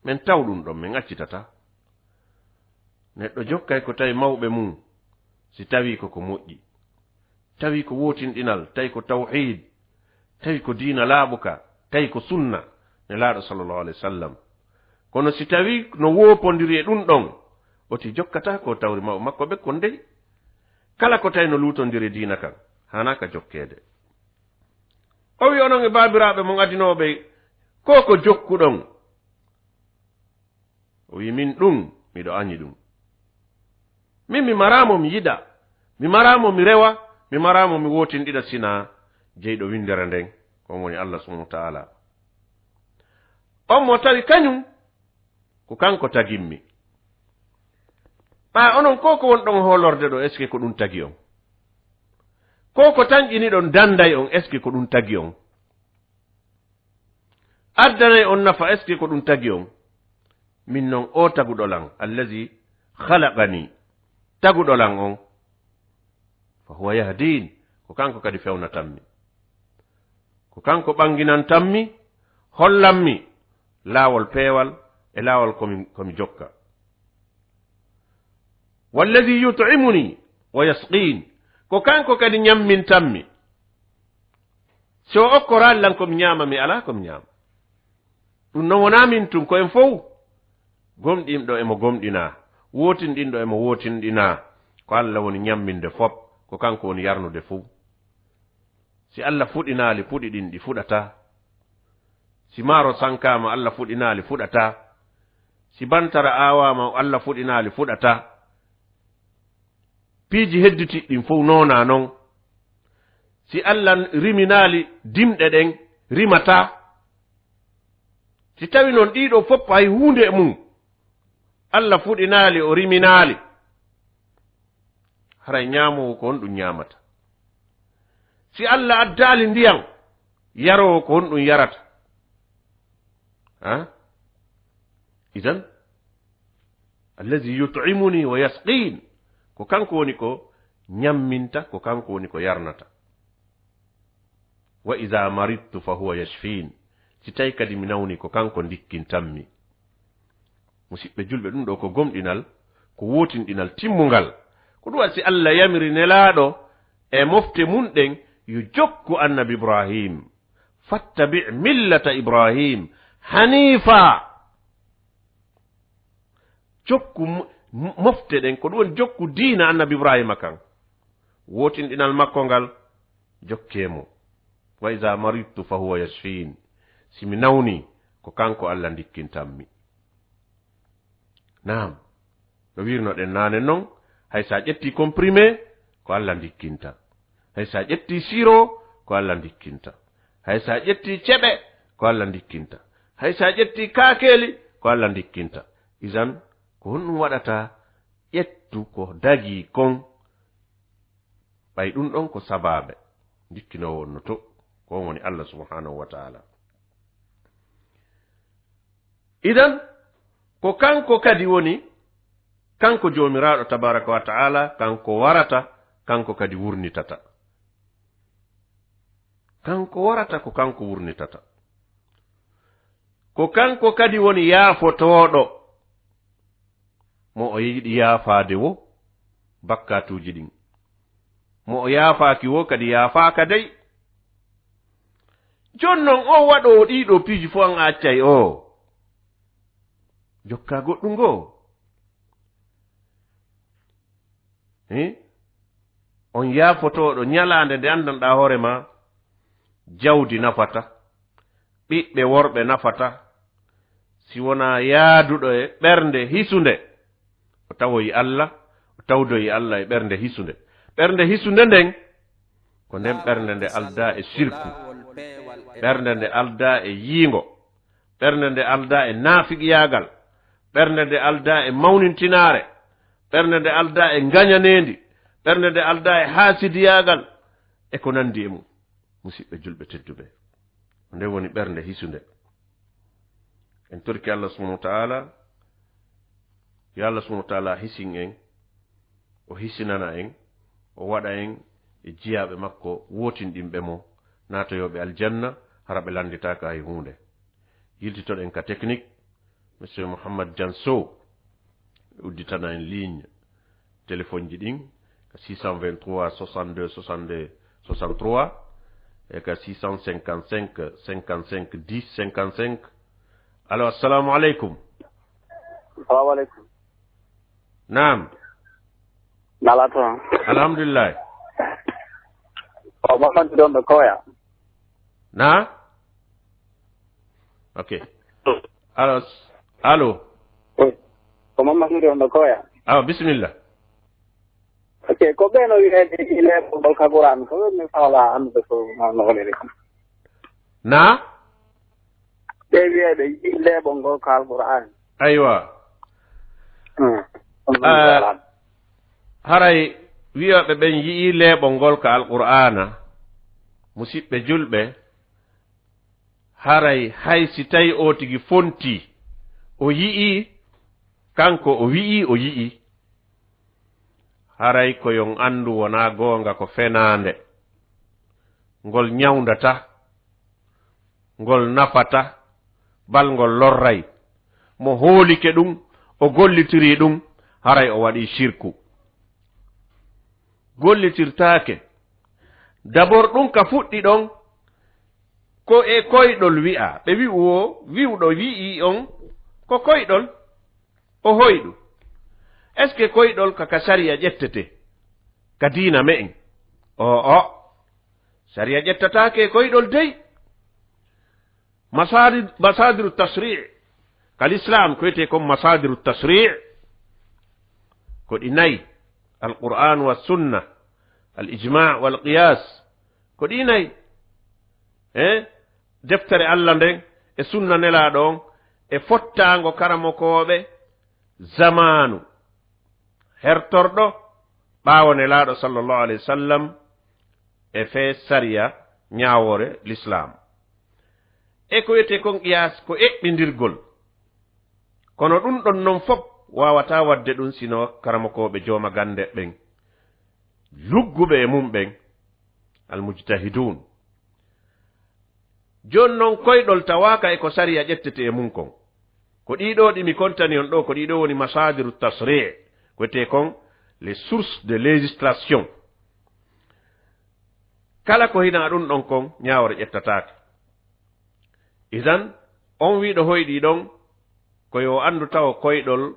Men taw ɗum ɗon, men accitata. Neɗɗo jokkay ko tawi mawɓe mum, si tawii ko ko moƴƴi. Tawi ko wootinɗinal, tawi ko tawhiid, tawi ko diina laaɓuka, tawi ko sunna Nelaaɗo sallallahu alayhi wa sallam. Kono si tawii no woopondiri e ɗum ɗon, oti jokkataa ko tawri mawɓe makko ɓe kon dey. Kala ko tawi no luutondiri e diina kan, haanaa ka jokkeede. O wi'i, onon e baabiraaɓe mon adinooɓe, ko ko jokkuɗon? O wi'i, min ɗum, miɗo añi ɗum. Min mi maraamo mi yiɗa, mi maraamo mi rewa, mi maraamo mi wootinɗina sinaa jeyɗo winndere nden, ko on woni Allah subhanahu wa ta'ala. On mo tawi kañum, ko kanko tagimmi. Ɓaa onon ko ko wonɗon hoolorde ɗo, est-ce que ko ɗum tagi on? Ko ko tanƴiniɗon danday on, est-ce que ko ɗum tagi on? Addanay on nafa, est-ce que ko ɗum tagi on? Min non o taguɗo lan, allazi khalaqani, taguɗo lan on, fa huwa yahdin, ko kanko kadi fewnatammi. Ko kanko ɓanginantammi, hollammi laawol peewal e laawol ko mi, ko mi jokka. Wallazi yut'imuni wa yasqin, ko kanko kadi ñammintammi. Si o okkoraali lan ko mi ñaama, mi alaa ko mi ñaama. Ɗum non wonaa min tun, ko en fow. Gomɗinɗo e mo gomɗinaa, wootinɗinɗo e mo wootinɗinaa, ko Allah woni ñamminde fop, ko kanko woni yarnude fow. Si Allah fuɗinaali, puɗi ɗin ɗi fuɗataa. Si maaro sankaama, Allah fuɗinaali, fuɗataa. Si bantara aawaama, Allah fuɗinaali, fuɗataa. Piiji hedditi ɗin fow noonaa non. Si Allah riminaali dimɗe ɗen, rimataa. Si tawi non ɗii ɗoo fof hay huunde e mum, Allah fuɗinaali, o riminaali, haray ñaamoowo ko honɗum ñaamata? Si Allah addaali ndiyan, yaroowo ko honɗum yarata? Ha? Idan, allazi yut'imuni wa yasqin, ko kanko woni ko ñamminta, ko kanko woni ko yarnata. Wa iza maridtu fa huwa yashfin. Si tawi kadi mi nawni, ko kanko ndikkintammi. Musidɓe julɓe, ɗum ɗo ko gomɗinal, ko wootinɗinal timmungal. Ko ɗum waɗi si Allah yamiri Nelaaɗo e mofte mum ɗen yo jokku Annabi Ibrahim. Fattabi' millata Ibrahim hanifa. Jokku mo-, mofte ɗen, ko ɗum woni jokku diina Annabi Ibrahima kan. Wootinɗinal makko ngal, jokkee mo. Wa iza maridtu fa huwa yashfin. Si mi nawni, ko kanko Allah ndikkintammi. Naam. No wirnoɗen naane non, hay sa ƴetti comprimé, ko Allah ndikkinta. Hay sa ƴetti siro, ko Allah ndikkinta. Hay sa ƴetti ceɓe, ko Allah ndikkinta. Hay sa ƴetti kaakeeli, ko Allah ndikkinta. Idan, ko honɗum waɗata ƴettu ko dagii kon? Ɓay ɗum ɗon ko sabaabe ndikkinoowo on no to, ko on woni Allah subhanahu wa ta'ala. Idan, ko kanko kadi woni, kanko Joomiraaɗo tabaraka wa ta'ala, kanko warata, kanko kadi wurnitata. Kanko warata, ko kanko wurnitata. Ko kanko kadi woni yaafotooɗo, mo o yiɗi yaafaade wo bakkaatuuji ɗin. Mo o yaafaaki wo kadi yaafaaka dey. Jooni non, o waɗoowo ɗii ɗoo piiji fof, an a accay o jokka goɗɗum goo? He? On yaafotooɗo ñalaande nde anndanɗaa hoore maa, jawdi nafata, ɓiɓɓe worɓe nafata, si wonaa yaaduɗo e ɓernde hisunde, o tawoyi Allah, o tawdo e Allah e ɓernde hisunde. Ɓernde hisunde nden, ko nden ɓernde nde aldaa e sirku, ɓernde nde aldaa e yiingo, ɓernde nde aldaa e naafiqiyaagal, ɓernde nde aldaa e mawnintinaare, ɓernde nde aldaa e ngañaneendi, ɓernde nde aldaa e haasidiyaagal, e ko nanndi e mum. Musiɓɓe julɓe tedduɓe, ko nden woni ɓernde hisunde. En torki Allah subhanahu wa ta'ala, yo Allah subhanahu wa ta'ala hisin en, o hisinana en, o waɗa en e jiyaaɓe makko wootinɗinɓe mo, naatoyooɓe aljanna, hara ɓe lannditaaka hay huunde. Yiltitoɗen ka technique, Monsieur Mouhammad Dianso, udditana en ligne téléphone ji ɗin, ka six cent vingt-trois soixante-deux soixante-deux soixante-trois, e ka six cent cinquante-cinq cinquante-cinq dix cinquante-cinq. Allo, assalamu aleykum. Salamu aleykum. Naam. Nala toon. Alhamdulillahi. O Mamadou ɗon ɗo Koya. Na? Ok. Allo. Allo. Ko Mamadou ɗon ɗo Koya. Awa, bisimilla. Ok, ko ɓe no wiyeede i leeɓol ngol ka Qur'an, ko ɓe mi faala anndude ko no woniri. Na? Ɓe wiyeede i leeɓol ngol ka Alqur'an. Aywa. Hmm. Ah, haray wiyooɓe ɓen yi'ii leeɓol ngol ka Alqur'aana, musiɓɓe julɓe, haray hay si tawi o tigi fontii, o yi'ii, kanko o wi'ii o yi'ii, haray ko yo on anndu wonaa goonga, ko fenaande. Ngol ñawndataa, ngol nafataa, bal ngol lorray. Mo hoolike ɗum, o gollitirii ɗum, haray o waɗii sirku. Gollitirtaake. D'abord, ɗum ka fuɗɗi ɗon, ko e koyɗol wi'aa. Ɓe wi'u o, wi'uɗo wi'ii on, ko koyɗol. O hoyɗu. Est-ce que koyɗol ka, ka sariya ƴettete? Ka diina me'en? Oo. Sariya ƴettataake koyɗol dey. Masadi-, masadiru tashri'. Ka l'islam, ko wiyetee kon masadiru tashri'. Ko ɗi nayi. Al-Qur'an wa sunna. Al-ijma' wal qiyas. Ko ɗi nayi. Eh? Deftere Allah nden e sunna Nelaaɗo on e fottaango karamokooɓe zamaanu hertorɗo ɓaawo Nelaaɗo sallallahu alayhi wa sallam e fee sariya ñaawoore lislaam. E ko wiyetee kon qiyaas ko eɓɓindirgol. Kono ɗum ɗon non fof waawataa waɗde ɗum sino karamokooɓe jooma gannde ɓen, lugguɓe e mum ɓen, al-mujtahidun. Jooni non koyɗol tawaaka e ko sariya ƴettete e mum kon. Ko ɗii ɗoo ɗi mi kontani on ɗoo, ko ɗii ɗoo woni masadiru tashri', ko wiyetee kon les sources de législation. Kala ko hinaa ɗum ɗon kon, ñaawre ƴettataake. Idan, on wiiɗo hoyɗii ɗon, ko yo anndu tawo koyɗol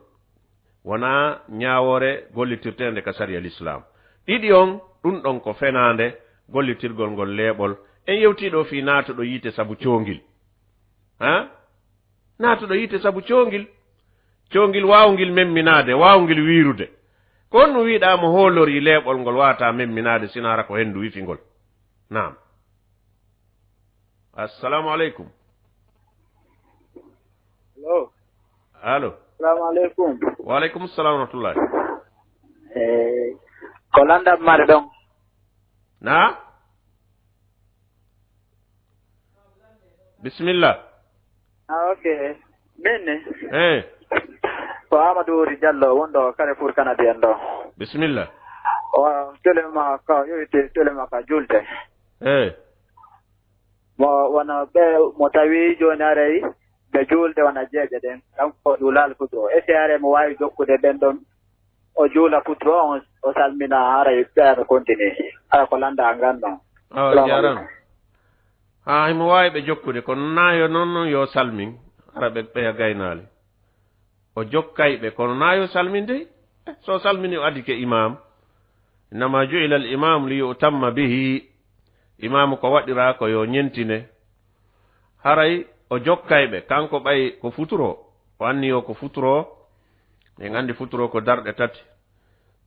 wonaa ñaawoore gollitirteende ka sariya lislaam. Ɗiɗi on, ɗum ɗon ko fenaande gollitirgol ngol leeɓol. En yewtii ɗoo fii naatuɗo yiite sabu coongil. Ha? Naatuɗo yiite sabu coongil. Coongil waawngil memminaade, waawngil wiirude. Ko honɗum wiiɗaa mo hoolorii leeɓol ngol waawataa memminaade sina hara ko henndu wifi ngol? Naam. Assalamu aleykum. Allo. Allo. Assalamu aleykum. Wa aleykum salam wa rahmatullahi. Eh, ko lanndam mare ɗon. Na? Bisimilla. Ah, ok. Min ne? Eh. Ko Amadou Wori Diallo, wonɗo Carrefour Canadien ɗo. Bisimilla. O, tele ma ka, yo itte tele ma ka julde. Eh. Mo wona ɓe, mo tawi jooni aray ɓe juulde wona jeeƴe ɗen, kanko o juulaali futuro. Est-ce que aray mo waawi jokkude ɓen ɗon, o juula futuro on, o salmina, haray ɓeya no continue? Hara ko lannda ngan non. Awa, salamu jaaraama aleykum. Haa, himo waawi ɓe jokkude, kono naa yo non non yo salmin, hara ɓe, ɓeya gaynaali. O jokkay ɓe, kono naa yo salmin dey. Eh, so o salmini, o adike imam. Innama ju'ila al imam li yu'tamma bihi. Imaamu ko waɗiraa ko yo ñentine. Haray o jokkay ɓe, kanko ɓay ko futuro. O anni yo ko futuro. En anndi futuro ko darɗe tati.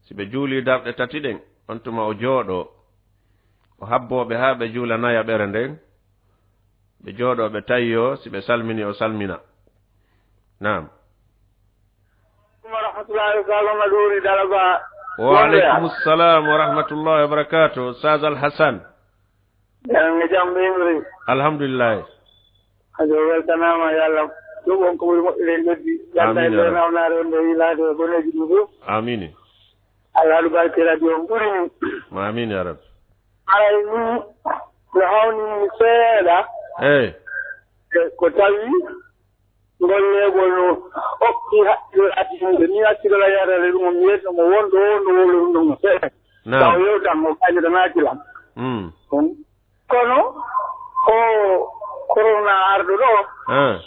Si ɓe juulii darɗe tati ɗen, on tuma o jooɗoo, o habboo ɓe haa ɓe juula nayaɓere nden, ɓe jooɗoo ɓe tayyoo, si ɓe salminii o salmina. Naam. Wa rahmatullahi wa barakatuh. Wa aleykum salam wa rahmatullahi wa barakatuh. Ustaz Al Hassan. Eɗen e jam ɓe yimri. Alhamdulillahi. Ajo weltanaama yo Allah. Ɗum on ko ɓuri moƴƴude e leddi. Yalla e nder nawnaare on nde yiilaade e boneeji ɗum fof. Amini. Allah haɗu barke radio on ɓuri min. Amini ya rabbi. Aray ni no hawni mi seeɗa. Eyi. E ko tawi ngol leegol no okki hakkilol addinuɓe ni hakkilol a yarare ɗum o mbiyetno mo wonɗo o no wowlo ɗum ɗum no seeɗa. Naam. Taw yewtan o kañiranaaki lan. Mm. Kono o korona arɗo ɗo. Ah.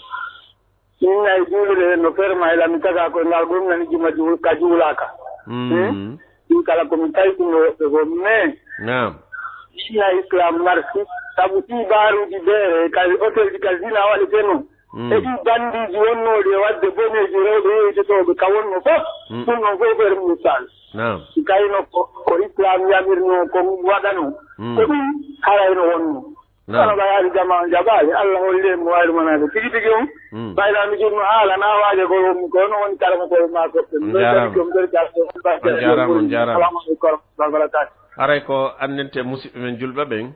Min ay juulude hen no ferma e lami taga koye ngal gomnani juma juul ka juulaka. Mm. Hmm? Ɗin kala komi tawtuno woɓɓe goo mais. Naam. Sina islam marsi sabu ɗi baaruji beere kadi hôtel ji kadi dina waɗete noon. Mm. E ɗi bandiji wonnooɗi e waɗde boneeji rewɓe yeeytotooɓe ka wonno fof. Mm. Ɗum noon fof ko misal. Naam. Si kayno ko ko islam yamirno ko waɗano. Mm. Ko ɗum harayno wonno. Naam. Kono ɓay ari jama on jaɓaali Allah holli en mo wayru manaade tigi tigi on. Mm. Ɓay naa mi jurno haala naa waaje ko wonmi ko hono woni kala mo koye maa goɗɗo. On jaaraama. On jaaraama, on jaaraama. Assalamu aleykum wa rahmatullahi wa barakatuh. Haray ko anndinte musidɓe men julɓe ɓen.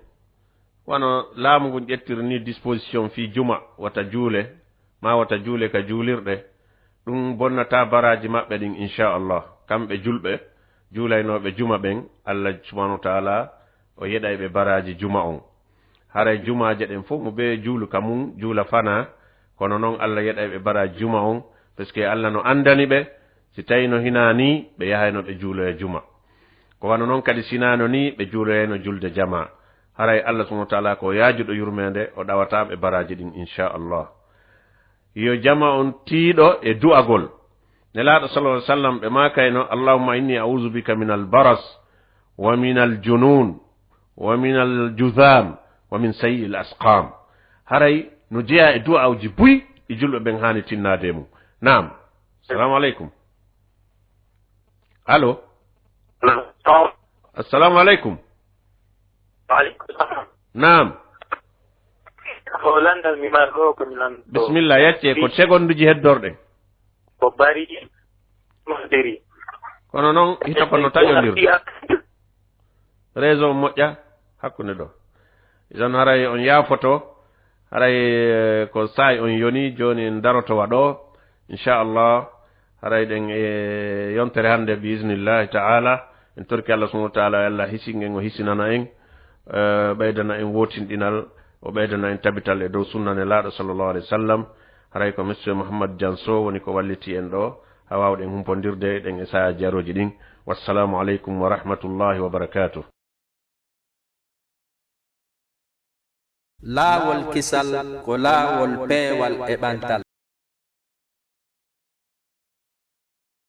Wano laamu ngun ƴettiri ni disposition fii juma, wata juule, maa wata juule ka juulirɗe, ɗum bonnataa baraaji maɓɓe ɗin, inchallah. Kamɓe julɓe, juulaynooɓe juma ɓen, Allah subhanahu wa taala, o yeɗay ɓe baraaji juma on. Haray jumaaje ɗen fof, mo bee juulu ka mum, juula fanaa, kono non Allah yeɗay ɓe baraaji juma on, parce que Allah no anndani ɓe, si tawii no hinaa nii, ɓe yahayno ɓe juuloya juma. Ko wano non kadi, si hinaa nii, ɓe juuloyayno julde jamaa. Haray Allah subhanahu wa taala ko yaajuɗo yurmeende, o ɗawataa ɓe baraaji ɗin, inchallah. Yo jama on tiiɗo e du'agol. Nelaaɗo sallallahu alaihi wasallam ɓe maakayno, "Allahumma inni a'udhu bika min al-baras, wa min al-junun, wa min al-judham, wa min sayyi'il asqam." Haray no jeyaa e du'aawji buy ɗi julɓe ɓen haani tinnaade e mum. Naam. Salamu aleykum. Allo? Allo? Assalamu aleykum. Wa aleykum salam. Naam. Ko landal mi mari ɗo, ko mi lanndo. Bisimilla, yacce, ko segonduji heddorɗe. Ko bari, maldiri. Kono non, hita ko no taƴondirde. Réseau moƴƴa hakkunde ɗo. Idan haray on yaafoto, haray, eh, ko saay on yoni, jooni en daroto wa ɗo, inchallah, haray ɗen e yontere hannde, bi isnillahi taala, en torki Allah subhanahu wa taala, yo Allah hisin en, o hisinana en, eh, ɓeydana en wootinɗinal, o ɓeydana en tabital e dow sunna Nelaaɗo sallallahu alaihi wasallam, haray ko Monsieur Mouhammad Dianso woni ko walliti en ɗo, haa waawɗen humpondirde ɗen e saayaaji arooji ɗin. Wassalamu aleykum wa rahmatullahi wa barakatuh. Laawol kisal ko laawol peewal e ɓantal.